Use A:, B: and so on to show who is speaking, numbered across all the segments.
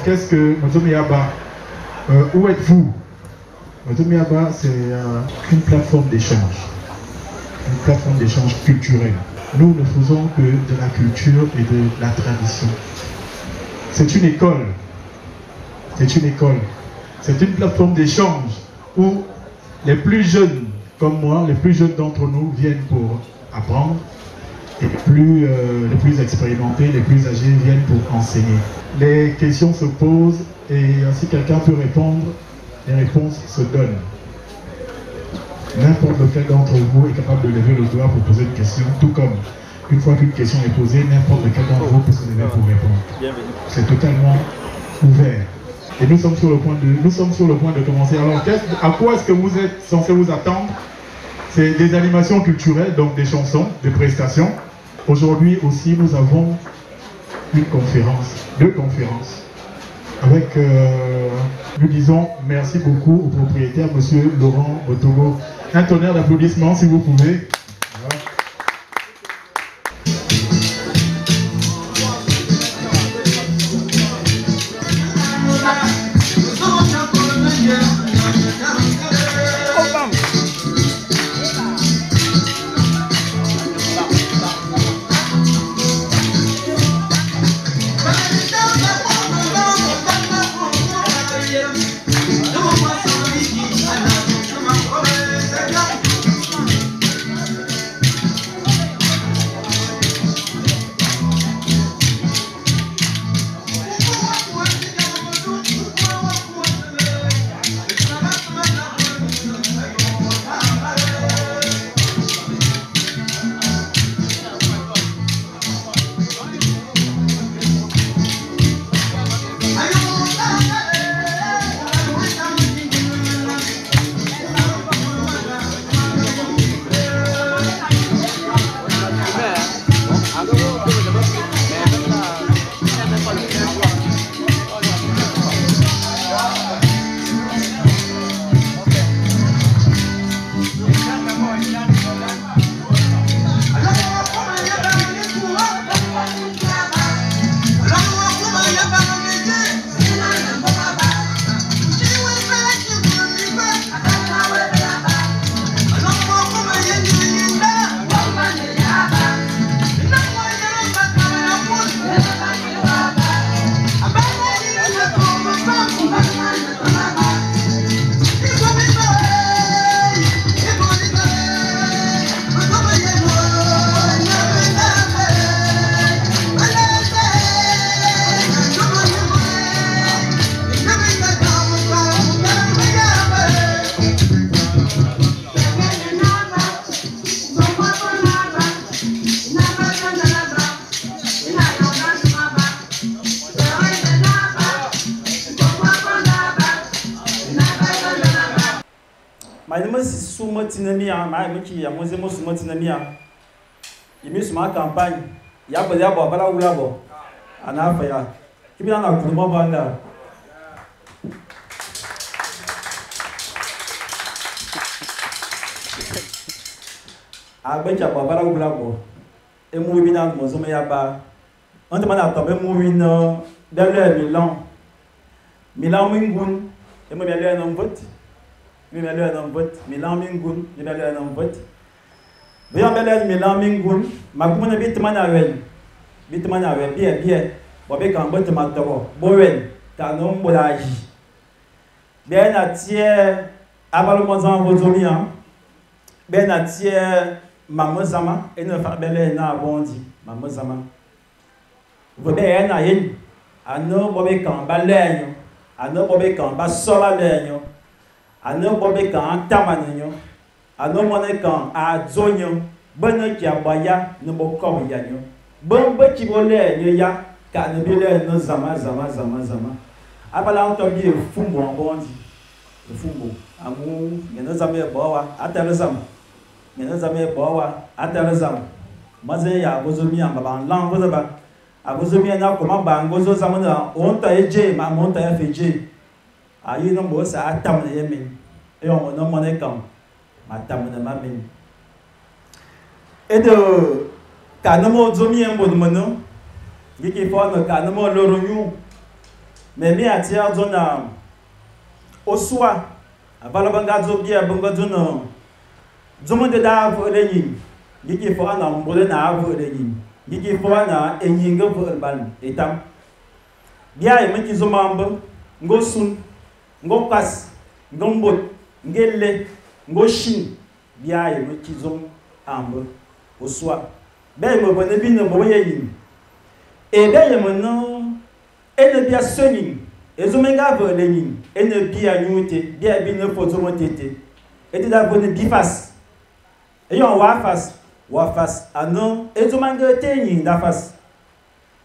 A: Qu'est-ce que Mozomi Yaba, où êtes-vous? Mozomi Yaba, c'est une plateforme d'échange, une plateforme d'échange culturel. Nous ne faisons que de la culture et de la tradition. C'est une école. C'est une école. C'est une plateforme d'échange où les plus jeunes, comme moi, les plus jeunes d'entre nous viennent pour apprendre et les plus expérimentés, les plus âgés viennent pour enseigner. Les questions se posent et si quelqu'un peut répondre, les réponses se donnent. N'importe lequel d'entre vous est capable de lever le doigt pour poser une question, tout comme une fois qu'une question est posée, n'importe lequel d'entre vous peut se lever pour répondre. C'est totalement ouvert. Et nous sommes sur le point de, nous sommes sur le point de commencer. Alors, à quoi est-ce que vous êtes censé vous attendre? C'est des animations culturelles, donc des chansons, des prestations. Aujourd'hui aussi, nous avons une conférence, deux conférences, avec, nous disons merci beaucoup au propriétaire, monsieur Laurent Botogo. Un tonnerre d'applaudissements, si vous pouvez. Voilà.
B: Campagne ya bo ya bo bala wula bo ana fa ya kibina na kuruma banga agbecha bo bala wula bo e mu bi na mo zo me ya ba on te mana to be mu wi na de le Milan Milan mingun e mo be le na vote mi be le na vote Milan mingun mi be le na vote Biyan bele Milan mingun makumuna bitimana wen bitimana wen bien bien bo be kan botima tobo bo wen ta no mbolaji bien na tie abalo mozan vozomi an bien na tie mamozama e no fa bele na bondi mamozama vo be na yin ano bo be kan ba lenyo ano bo be kan ba sola lenyo ano bo be kan tamanyo ano mone kan a zonyo bene ki abaya ne bo ko ya nyo bon be ki bo le nyo ya ka ne bi le no zama zama zama zama abala on to bi fumbo on bondi fumbo amu ne no zama e bo wa atele zama ne no zama e bo wa atele zama Mazen ya gozo mi amba lan gozo ba agozo mi na koma ba ngozo zamana onta eje ma monta ya feje ayi no mo sa atam na yemin e on no mo ne kam ma tam na ma min e de ka no mo zo mi embo no no ngi fo no ka no mo loro nyu me mi atia zo na osua avala banga zo bia banga zo no zo mo de da vo le yin ngi fo na mbole na vo le yin ngi fo na enyinga vo ban etam bia e me ki zo mambo ngo sun ngo kas ngo mbot ngele ngo shin bia e me ki zo ambo osua be me bone bi no bo ye yin e be ye mo no e ne bia sonin e zo menga vo le yin e ne bia nyute bia bi ne fo zo mo tete e te da bone bi fas e yon wa fas wa fas ano e zo manga te yin da fas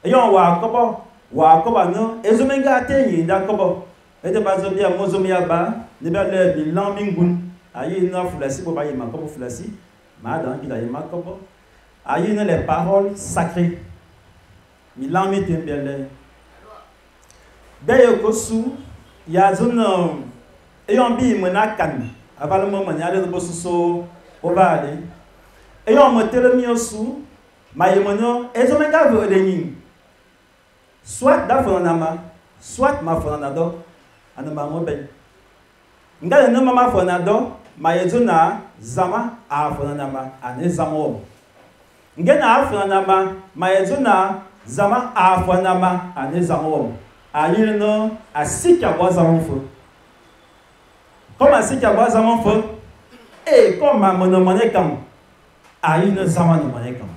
B: e yon wa kobo ano e zo menga te yin da kobo e te ba zo bia mo zo mi aba ne bia le bi lan mingun ayi na fulasi bo ba yi ma kobo fulasi ma dan ki da yi ma kobo ayi na les paroles sacrées mi lan mi te bia le be ko su ya zo no e yon bi mo na kan aval mo mo nya le bo so o ba ale e yon mo tele mi osu ma yi mo no e zo menga vo le yin soit da fo na ma soit ma fo na do ana ma mo ben nga no mama fo na do ma ye zo na zama a fo na ma ane zama o nga na fo na ma ma ye zo na zama a fo na ma ane zama o ayi no asika bo zama fo comme asika bo zama fo e comme ma mono moné kam ayi no zama no moné kam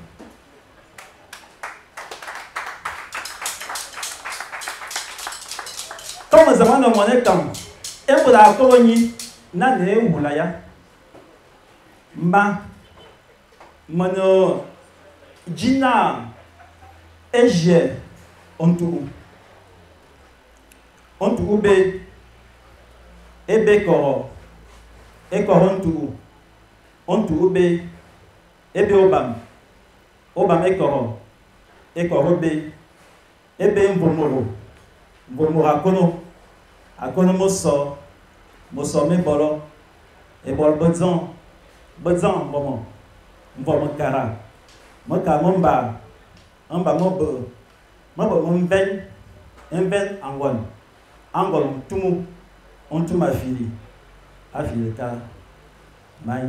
B: comme zama no moné kam e mo da ko ni na ne wula ya ma mono jina eje ontu ontu be ebe koro e koro ontu ontu be ebe obam obam e koro be ebe mvomoro mvomoro akono akono moso moso me bolo e bol bedzan bedzan bomo mvomo kara mo ka mo mba mba mo be mo mven mven angon angon tumu on tuma fili afili ka mai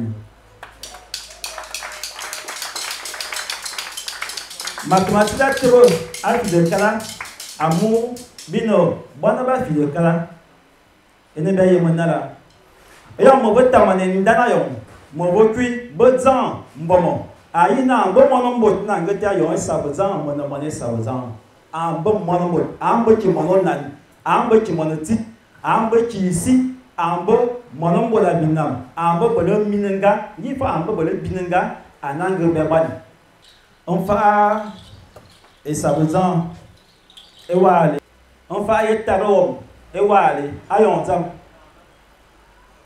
B: matematika tro afili kala amu bino bwana ba fili kala ene ba ye monala yo mo bota mane ndana yo mo bokui bozan mbomo ayi na bo mono mbot na ngati ayo sa bozan mono mone sa bozan ambo mono mbot ambo ki mono nan ambo ki mono ti ambo ki si ambo mono mbola binam ambo bolo minenga ni fa ambo bolo binenga ananga be bani on fa e sa bozan e wale on fa ye taro e wale ayon zam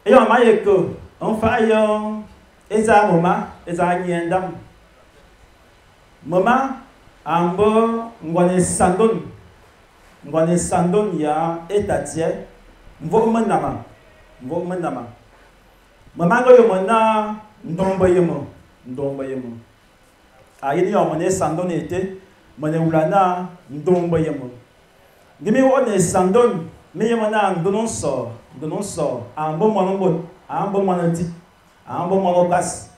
B: e yon ma ye ko on fa yon eza moma eza nyendam moma ambo ngone sandon ya etatie mvo manama mama ngo yo mona ndomba yemo ayi yo mone sandon ete mone ulana ndomba yemo ngimi wone sandon me yemo na ndonon so ambo mono ambo mono ti ambo mono kas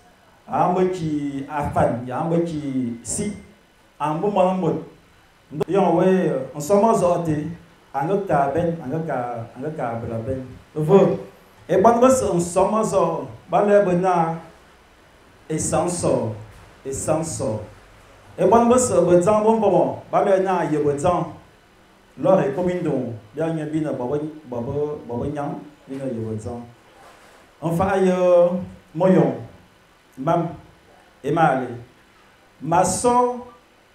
B: ambo ki afan ambo ki si ambo mono mbot yon we ensemble zote anga ka ben anga ka bla ben vo e bon bos ensemble zo ba le bona e sanso e bon bos be zan bon bon ba le na ye be zan lor e commune don bien bina baba baba nyang bina ye be zan enfin yo moyon mam e male maso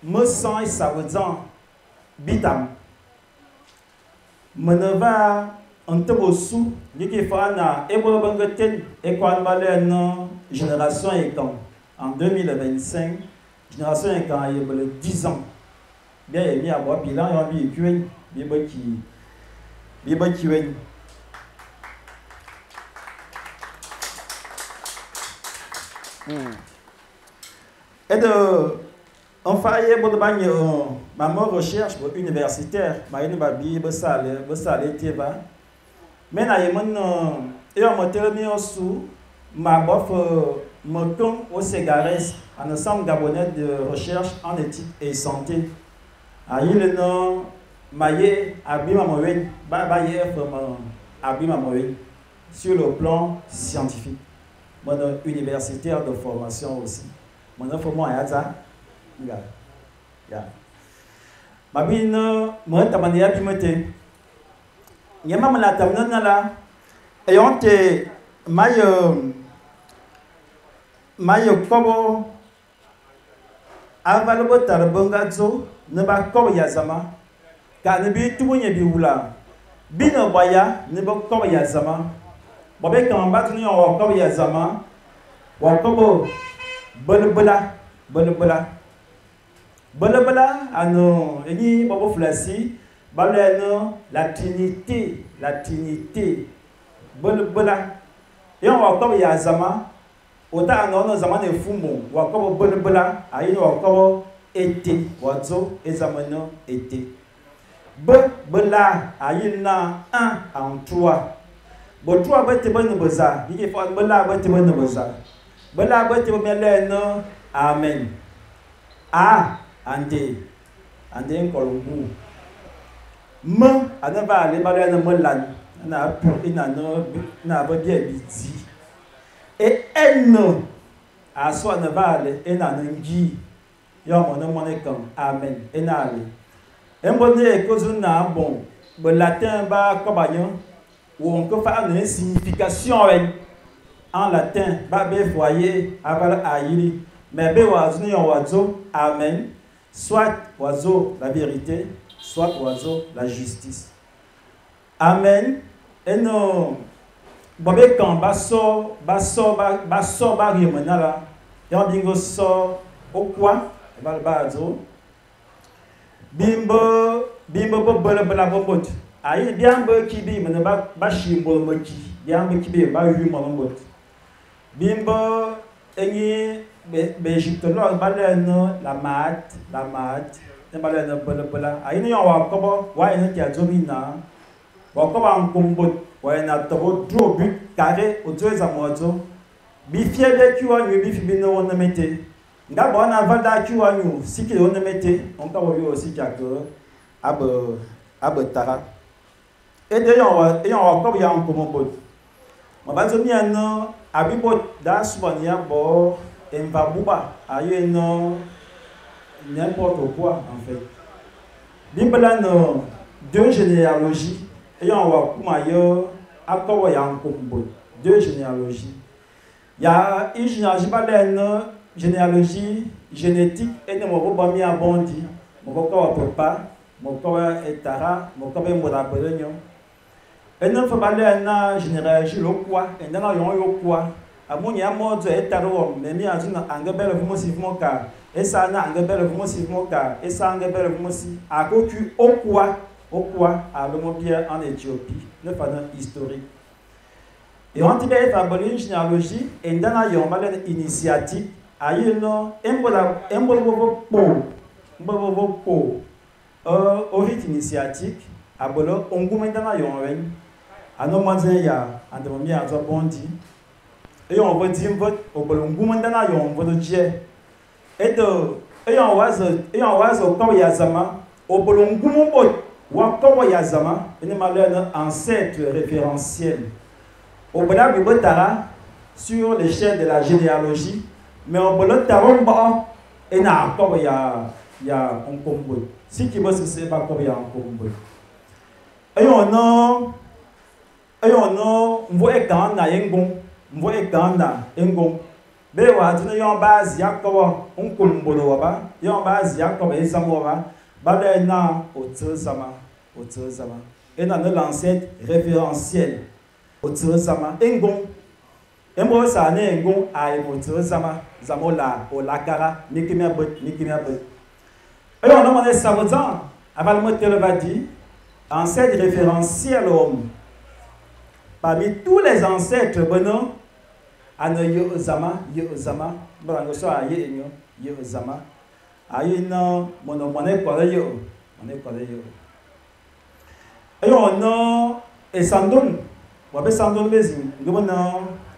B: me sang et sa zan bitam meneva antebosu niki fana e bo bangeten e kwan bale no génération et quand en 2025 Génération kan ye bele 10 ans. Bien ye mi abo bilan yo bi kwen bi ba ki bi ba ki wen. Et de enfin ye bo de bagne ma recherche universitaire ma ine ba bi ba sale teva. Mais na ye mon et on m'a tele mi sous ma bof me au Ségarès en ensemble gabonais de recherche en éthique et santé. Ayi le nom maye abima moyen ba ba ye abima moyen sur le plan scientifique. Mon universitaire de formation aussi. Mon formation ya nga. Ya. Mabine mo tamani ya bimete. Nyama mala tamna la et on te maye maye kobo avalobo tarbonga zo ne ba kobo ya zama ka ne bi tubu nye bi wula bi ne boya ne ba kobo ya zama bo be kan ba tuni o kobo ya zama wa kobo belbela belbela belbela ano eni bobo flasi ba le no la trinité belbela et on wa kobo ya zama ota ano no zama ne fumo wa kobo belbela ayi wa kobo été wazo ezamano été be bela ayi na 1 en 3 bo 3 be te be boza yike fo bela be te be boza bela be te be le no amen a ande ande nkolungu m ana ba le ba le na melan na pour ina no na ba bien bidi et n a so na ba le ina ngi yo mon mon kan amen enale embone ko na bon le latin ba kobanyo ou on peut faire une signification en latin ba be foyer aval ayili mais be wazo yo wazo amen soit oiseau la vérité soit oiseau la justice amen et non bobe kan ba so ba so ba so ba rimena la yo bingo so au quoi balbazo bimbo bimbo bo bela bela bombot ayi biambo kibi mena ba ba shimbo moki biambo kibi ba yu mombot bimbo enyi be égyptologue ba le no la mat ne ba le no bela bela ayi ni wa kobo wa ina ti azomi na wa kobo an kombot wa ina tobo droit but carré o zo mozo bi fier ki wa nyu bi fi bi no wona mete nga bon avant da ki wa nyu si ki wona mete on ka wo aussi ki abe abe tara et d'ailleurs wa kobo ya kombot ma ba zo mi ano abibo da subania bo Mbabuba aye non n'importe quoi en fait. Bible no deux généalogies et on va kuma yo akowa ya nkombo deux généalogies. Il y a une généalogie ba une généalogie génétique et ne mo ba mi abondi mo ko papa mo ko etara mo ko be mo da belenyo. Et ne fa ba na généalogie lo quoi et na yon yo quoi. Amunya mozo etaro me mi azuna angebele vumosi vumoka esa na angebele vumosi vumoka esa angebele vumosi akoku okwa okwa alomobia en Éthiopie le fana historique et on dit bien une généalogie et ndana yon balen initiatique ayi no embola embolo po mbolo po au rite initiatique abolo ongume ndana yon wen ano manze ya andemia azo bondi. Et on va dire au bolongumandana yon va dire et de et on va au yazama au bolongumbo wa ko yazama et malheur ancêtre référentiel au bolab botara sur l'échelle de la généalogie mais au bolotaro et na ko ya ya onkombo si qui bosse c'est pas ko ya onkombo et on a mvo ekan na yengon mvo ekanda engo be wa tuna yon base yakobo onkumbolo wa ba yon base yakobo ezamo ba ba le na otsama et dans l'ancêtre référentiel otsama engo Embo sa ne ngon a emo zama zamola o lakara mikimia but mikimia but. Et on demande ça vous avant le mot va dire ancêtre référentiel homme. Parmi tous les ancêtres beno ana yo zama barango so a ye nyo yo zama ayi no mono mone kwa yo mone kwa yo. Et on a et sandon wa be sandon bezi ngobona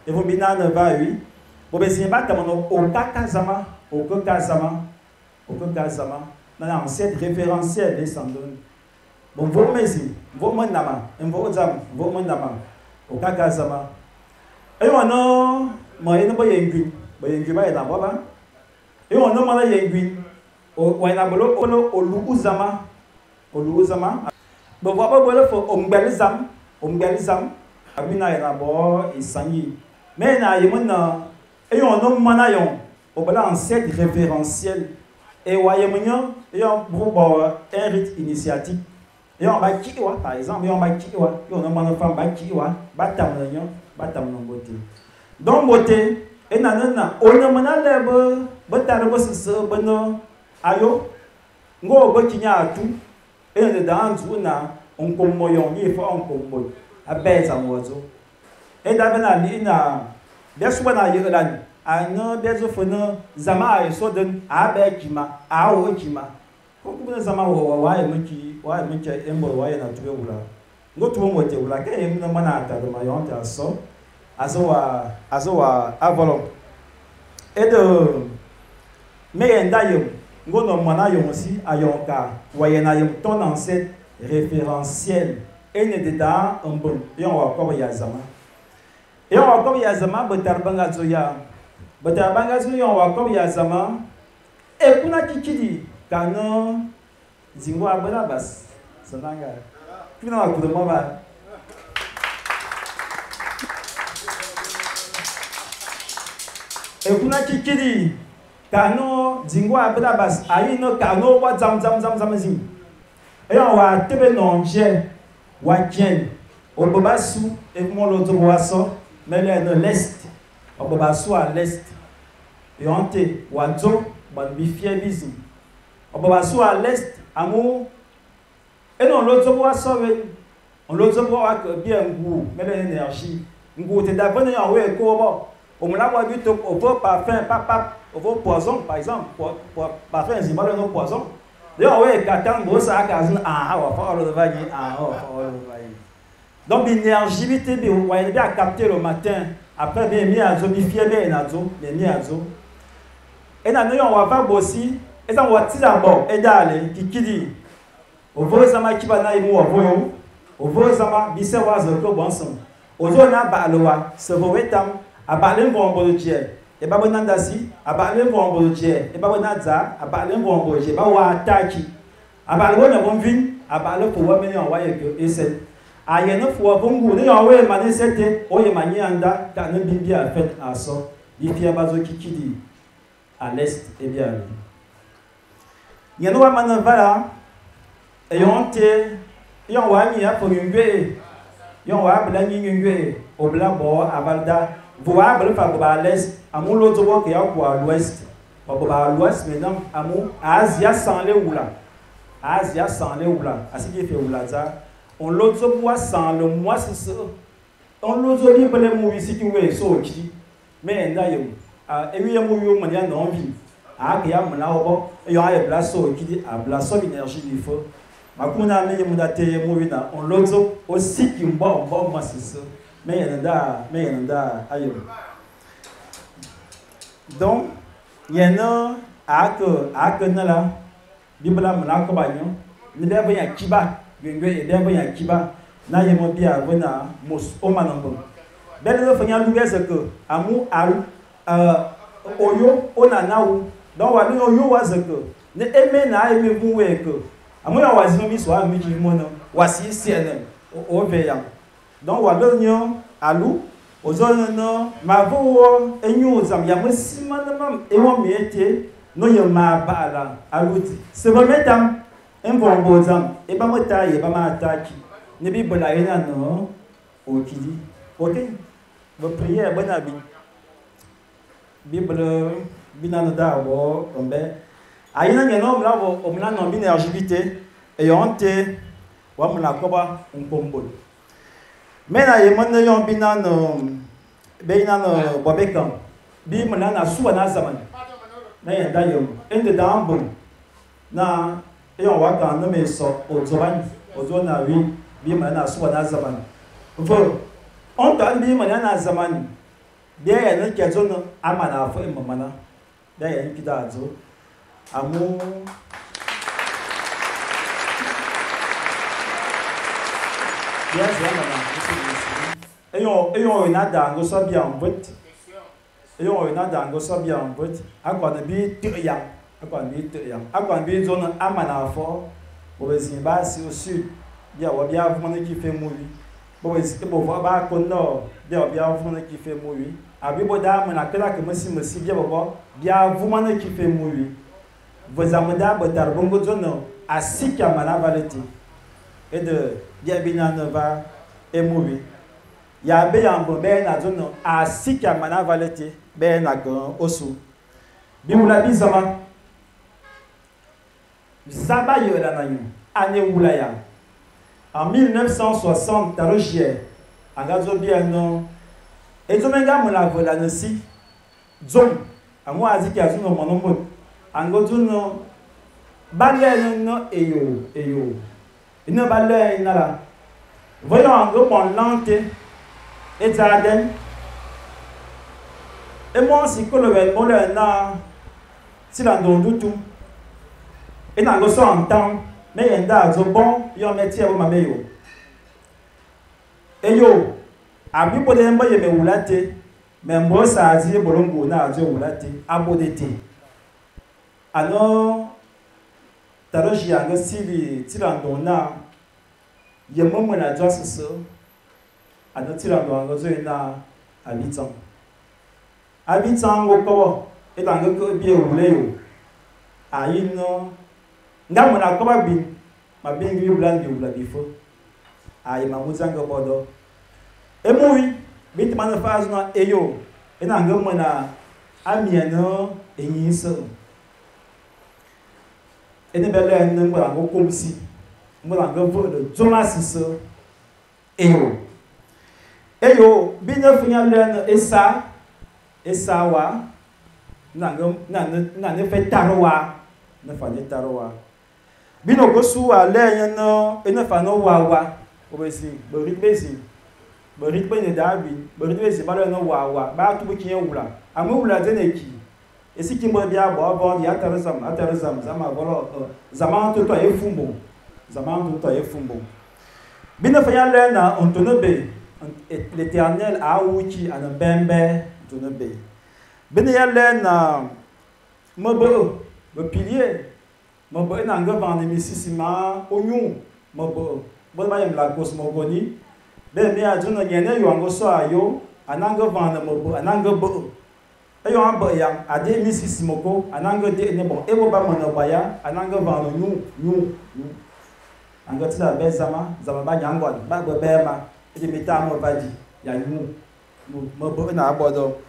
B: evo binana va wi bo bezi ba tamono o kaka zama o kaka zama o kaka zama dans l'ancêtre référentiel des sandon bon vo mezi vo monama vo zam vo monama o kaka zama et on a moyen bo yengui ba na ba et on a mala yengui o wa na bolo o lu zama o lu zama bon va ba bolo fo o ngbel zam abina na bo isanyi mais na yemona et on a mana yon o bala ancêtre référentiel et wa yemonyo et on bo un rite initiatique et on ba kiwa par exemple et on ba kiwa et on a mana femme ba kiwa ba tamnyo ba tamno beauté donc beauté et nanana on a mana le bo tarbo se bono ayo ngo bo kinya atu et on dans na on kommoyon ni fa on kommoy abeza mozo et davana li na besuba na yelan ana bezo fona zama ay so den abe kima awo kima ko kuna zama wo wa ye miki wa miki embo wa ye na tube wula ngo tubo mote wula ke em na mana ta do mayon ta so azo wa avolo et de mais ndayom ngo no mana yon aussi ayonka wa ye na yom ton ancêtre référentiel et ne deda un bon et on va encore ya zama et on va encore ya zama betar banga zoya betar banga zoya on va encore ya zama et kuna kikidi kano zingo abela bas sananga kuna wa kudoma ba et kuna kikidi kano zingo abela bas ayi no kano wa zam zam zam zam zim et on va tebe nonje wa kien au babasu et mon l'autre boisson mais là l'est au babasu à l'est et on te wa zo ban bifie bizi au babasu à l'est amour et non l'autre boisson on l'autre bois bien goût mais l'énergie goût te d'abord en ouais ko au mla wa du top au parfum papa au poison par exemple parfum zimba le poison. D'ailleurs, ouais, quand on ça ah, on va le ah, on va donc, l'énergie, on va bien capter le matin. Après, bien, mis à zo, bien, bien, bien, mis à zo. Et là, nous, on va faire aussi, et ça, on va tirer d'abord, et d'aller, qui dit, au voisin qui va naïm ou au voyou, au voisin, bisse wa zo, bon sang. Au zona, ba aloa, se vowetam, à balem bon bon Dieu. Et ba bonandasi, a ba le bon bon Dieu, et ba bonadza, a ba le bon bon Dieu, ba wa ataki. A ba le bon vin, a ba le pouvoir mener en voye que et c'est. A yene fo bongu ne en voye mané sete, o ye mani anda ka ne bibi a fait à so. Bi bazo kikidi à l'est et bien. Yene wa manan vala et on te yon wa ni a fo ngwe. Yon wa bla ni ngwe o bla bo avalda. Voa bla fa bo à l'est. Amou l'autre voie qui est à l'ouest. À l'ouest maintenant, amou Asia sans les oula. Asia sans les oula. Ainsi qui fait oula ça. On l'autre voie sans le mois c'est ça. On l'autre libre les mou ici qui ouais so qui. Mais là yo. Et oui mou yo mon ya non vie. Ah qui a mon là au yo a place so qui dit à place énergie il faut. Ma kuna me mu date mou na on l'autre aussi qui mbo mbo moi c'est ça. Mais il y a ayo. Donc, il y en a à que là, Bible mna ko banyo, ni be ya kiba, ngwe be ya kiba, na ye mo bia bona mos o manambo. Bele no fanya lu ce que amu al oyo onana ou donc wa ni oyo wa ce que ne eme na eme mu we que amu ya wa zino mi so ami ki mo no wa si CNN o ve ya. Donc wa lo nyo alu ozone no mavo enyu zam ya mo simana mam e wo mi ete no ye ma ba la aluti se ba metam en bon zam e ba mo ta ye ba ma ataki ne bi bola ina no okidi. Ok. Be prière be na bi Bible bina da bo ombe ayina ngeno mla bo omla no bi nergivité e yonte wa mla koba nkombol mena ye mon yon bina no be ina no bobekan bi mla na suwa na zaman na yenda yom ende da mbon na eyon wa kan no me so ozoban ozona wi bi mla na suwa na zaman vo on ta bi mla na zaman bi ya no ke zo no amana fo e mamana bi ya ni kida zo amu bien c'est amana eyon na da ngo so bien vote eyon na da ngo so bien vote akwa na bi te yang akwa bi te yang akwa bi zo no amana fo bo be sin ba si au sud bien wa bien vous qui fait mourir bo be si bo va ba ko nord bien bien vous qui fait mourir abi bo da mena kala ke mesi mesi bien bo bien vous qui fait mourir vos amada bo tar bongo zono asika mana valeti et de bien bien va et mourir ya be ya mbo be na zono asika mana valeti be na ko osu bi wula bi zama zaba yola na yu ane wula ya en 1960 tarogier angazo bien no ezomenga mola vola no si zom amu aziki azuno monombo angozuno balé no eyo eyo ina balé ina la voyons ango bon lente et zaden et moi si ko le ben mo le na si la ndondu et nango so en temps mais yenda zo bon yo métier o mame yo eyo abi bode mba ye me wulate mais mbo sa azi bolongo na azi wulate abodete ano taroji anga sili tirando na ye momo na josuso ano tirando anga zo na abitan abitan go ko e tanga ko bi wule yo ayi no nga mo na ko ba bi ma bi ngi wula ngi wula bifo ayi ma muzanga bodo e muwi bi ti mana fa na eyo e na nga mo na amia no enyi so e ne bele ne mo na go komsi mo na go vo de zoma siso eyo eyo bi ne funya le no esa esa wa na go na na ne fe tarwa ne fa ne tarwa bi no go su wa le yen no e ne fa no wa wa obesi bori besi bori pe ne dabi bori besi ba le no wa wa ba tu ki yen wula amu wula de ne ki esi ki mo bia bo bo ya tarzam atarzam zama bolo zama to to e fumbo zama to to e fumbo bi ne fa ya le na on to no be l'Éternel a wuki an bembe to no be bi ne ya le na mo bo le pilier mo bo na nga van misisima onyu mo bo bo ba yem la cosmogonie be me a dzono nyene yo ngo so ayo ananga van mo bo ananga bo ayo an bo yang ade misisimo ananga de ne bon e bo ba mo na baya ananga van nyu nyu anga tila be zama zama ba nyangwa ba bo be ma e de meta mo ba di ya nyu mo bo na bodo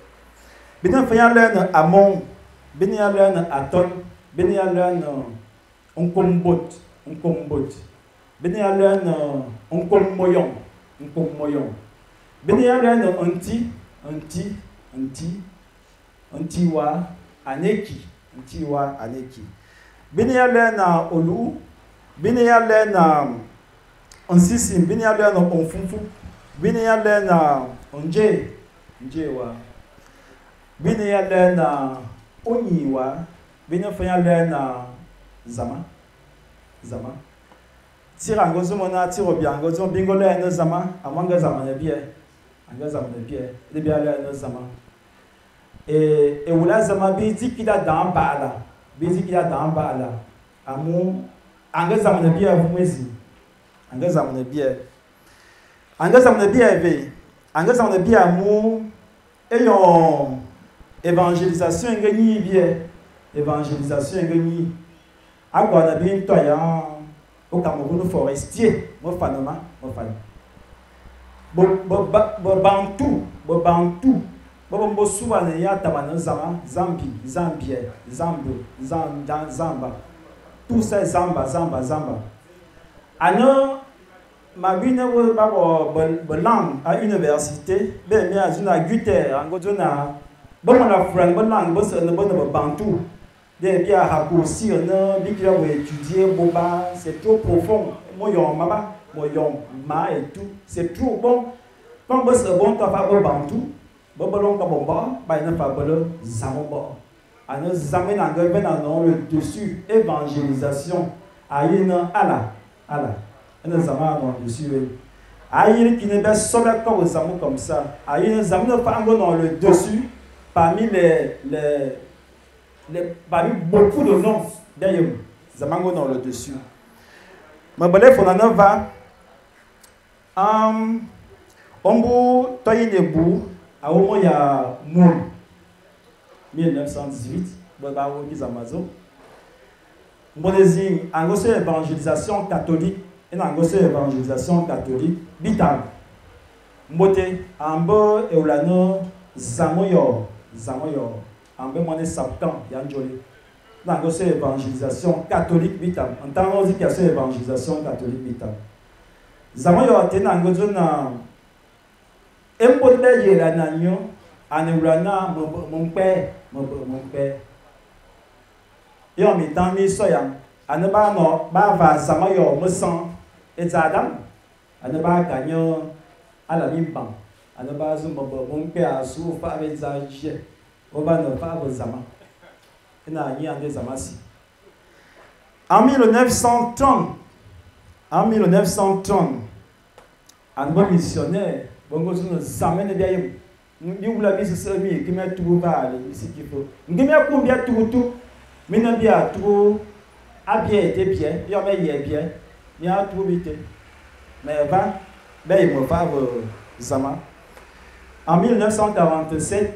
B: bi na fa ya le na amon bi na ya le na aton bi na ya le na nkombot nkombot bi na ya le na nkommoyon nkommoyon bi na ya le na nti nti nti ntiwa aneki ntiwa aneki bi na ya le na olu bi na ya le na nsisim bi na ya le na onfunfu bi na ya le na nje njewa bi na ya le na onyiwa bi na fa ya le na zama zama tira ngo zomo na tiro biango zo bingo le no zama amanga zama ne bie anga zama ne bie de bia le no zama e e wula zama bi dikida dan ba la bi dikida dan ba la amu anga zama ne bie vumezi anga zama ne bie anga zama ne bie ve anga zama ne bie amu eyon évangélisation ngeni bie évangélisation ngeni agwa na bi nto ya au Cameroun forestier mo fanoma mo fan bo bo bo bantu Bo Bantu bo bo suba ne ya tabana zama Zambi, Zambie, Zambe, Zanda, Zamba. Tout ça Zamba, Zamba, Zamba. Ano mabine wo ba bo bo langue à université, be mi azuna Goethe, angozona bo na fran bo langue bo se ne bo ne Bantu. Des bien raccourci on bi qui va étudier boba, c'est trop profond. Moi yon mama, moi yon ma et tout, c'est trop bon. Quand bo se bon ta fa bo Bantu, bo bo long ka bomba, ba ina fa bo le zambo. Ano zamé na ngbe na non le dessus évangélisation ayina ala ala. Ana zama non dessus. Ayina qui ne be sobe comme zamou comme ça. Ayina zamou ne fa ngo non le dessus parmi les parmi beaucoup de noms d'ailleurs zamango dans le dessus. Mais belé fonana va ombu toyinebu a omo ya moul 1918 ba wo ki zamazo. Mbonezi angoso évangélisation catholique et angoso évangélisation catholique bitam. Mbote ambo eulano zamoyo zamoyo ambe mone sapkan yanjoli. Nangoso évangélisation catholique bitam. En tant que qu'il y a évangélisation catholique bitam. Zamoyo te nangozo na embote yela nanyo aneulana mon père mon père. Et en mettant mis soyam, aneba no ba va zamayo me sang et zadam, aneba gagnon à la limban, aneba zumba mon père sou fa avec zaje, oba no fa zama. Et na ni ande zamasi. En 1930, en 1930, un bon missionnaire, bon gosse nous zamene bien. Ni ou la mise se mi qui met tout va aller ici qu'il faut. Ngi met combien tout tout Mina bia tout a bien été bien, il y a bien, il y a tout vite. Mais va, ben il me fa zama. En 1947,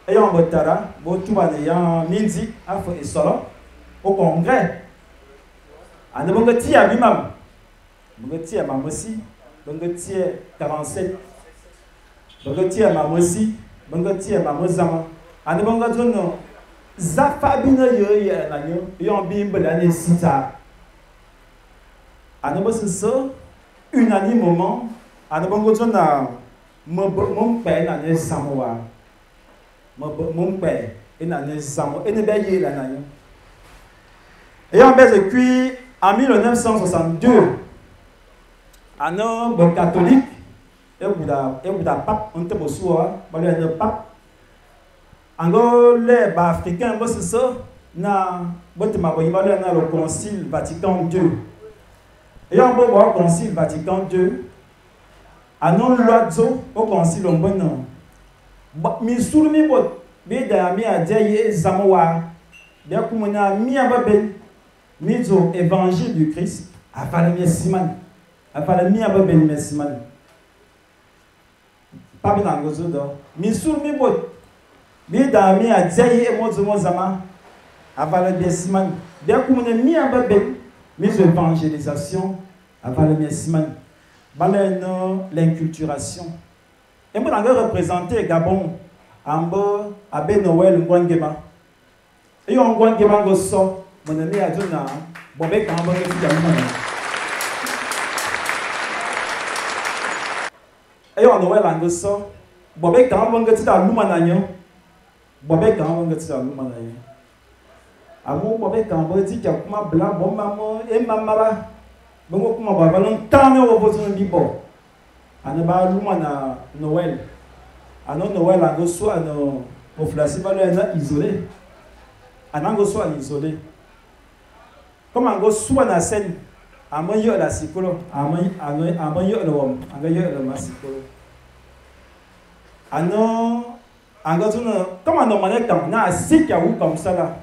B: ayant botara, bo tout ba ya mindi a fo e solo au congrès. Ane bongo tia bi mam. Bongo tia mam aussi, bongo tia 47. Bongo tia mam aussi, bongo tia mam zama. Ane bongo zono Zafa bina yo ye na nyo yon bi mbela ne sita. Ane bo se unanimement ane bongo zona mo mo pe na ne samoa. Mo mo pe e na ne samo e ne be ye la na nyo. Et on baise cuit en 1962 un bon catholique et bouda pape on te bosoa ba le pape ango les ba africains bo ça na bote ma boyi ba le na le concile Vatican II. Et on bo bo concile Vatican II anon lodzo au concile on bon mi suru mi bo bi da mi a dia ye zamowa bien kumuna mi aba ben mizo évangile du Christ afale mi siman afale mi aba ben mi siman pa bi na ngozo do mi suru mi bo bi da mi a dia ye mozo mozama afale mi siman bien kumuna mi aba ben mizo évangélisation afale mi siman baleno l'inculturation et moi dans représenter Gabon ambo abbé Noël Ngwangema et on Ngwangema goso mon ami a dit na bon ben quand on va faire et on Noël angoso bon ben quand on va faire lumananyo bon ben quand on va faire lumananyo amu bon ben quand on va dire kuma blanc bon maman et maman bon kuma ba ba non au besoin di bon ana ba lumana Noël ano Noël angoso ano au flasi ba le isolé anango soit isolé comme ango soit na scène amon yo la sikolo amon amon yo le wom anga yo le masikolo ano ango tuna comme ano mané tam na sika ou comme ça là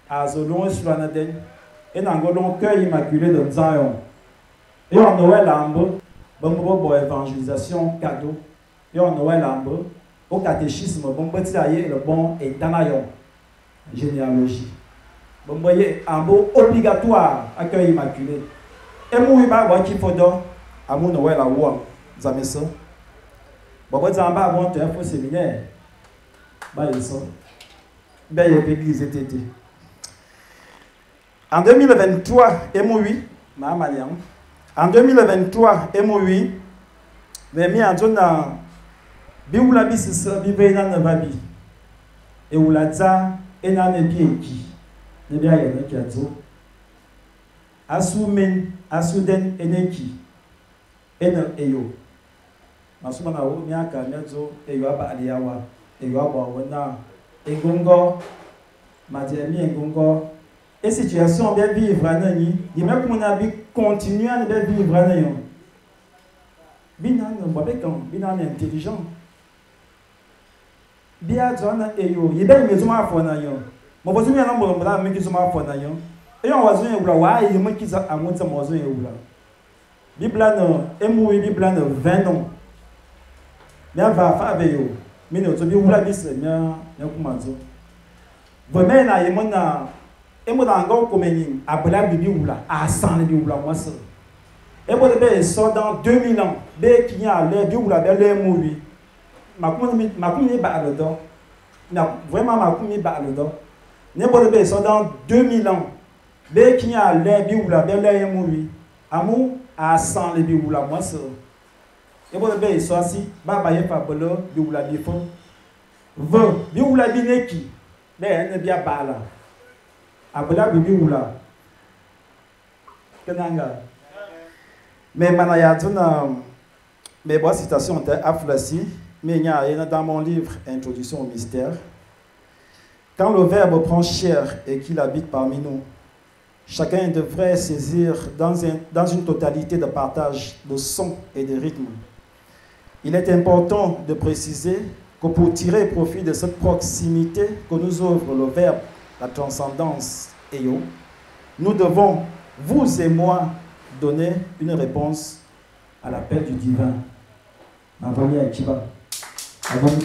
B: azolon sur la den et nango long cœur immaculé de Zion et en Noël ambo bon bon évangélisation cadeau et en Noël ambo au catéchisme bon petit aïe le bon et tanayon généalogie. Bon, voyez, un mot obligatoire, accueil immaculé. Et moi, il va qui faut donc, à mon Noël à Ouam, ça. Bobozang ba bon te fo séminaire. Ba yeso. Ba ye église tété. En 2023 et ma En 2023 et oui, mais mi en zone bi wula bi sisa bi be na na bi. E wula dza e na ne bi eki. Ne bi aye ne ki adzo. Asu men asu den eneki. Ena eyo. Masuma na wo mi aka mi adzo eyo aba aliyawa. Eyo aba wona engongo ma di mi engongo et situation bien vivre anani, il même qu'on a bi continuer à bien vivre anani. Binan babekan, binan intelligent. Bia zona eyo, yibe me zuma afo na yo. Mo bozu mi na mo mo mi ki zuma afo na yo. Eyo wa zo ewura wa yi mo ki za amu tsa mo zo ewura. Bible no, emu Bible no 20 ans. Mi va fa ve yo. Mi no to bi wura bi se mi mi kuma zo. Vraiment na yemo na emo na ngo komeni abla bibi wula a san bi wula moi ça. Et bon be so dans 2000 ans be ki ya le bi wula be le mu wi. Ma ba le do. Na vraiment ma kumi ba le do. Ne bon be so dans 2000 ans be ki ya le bi wula be le mu wi. Amu a san le bi wula moi ça. Et bon be so si ba ba ye fa bolo bi wula bi fo. Ve bi wula bi neki be ne bi ba la. Abla bibi wula. Kenanga. Mais manayatuna mes bonnes citations étaient aflasi, mais il y a dans mon livre Introduction au mystère. Quand le Verbe prend chair et qu'il habite parmi nous, chacun devrait saisir dans une totalité de partage de sons et de rythmes. Il est important de préciser que pour tirer profit de cette proximité que nous offre le Verbe, la transcendance eyo, nous devons, vous et moi, donner une réponse à l'appel du divin. Ma voix est Chiba. À bonne.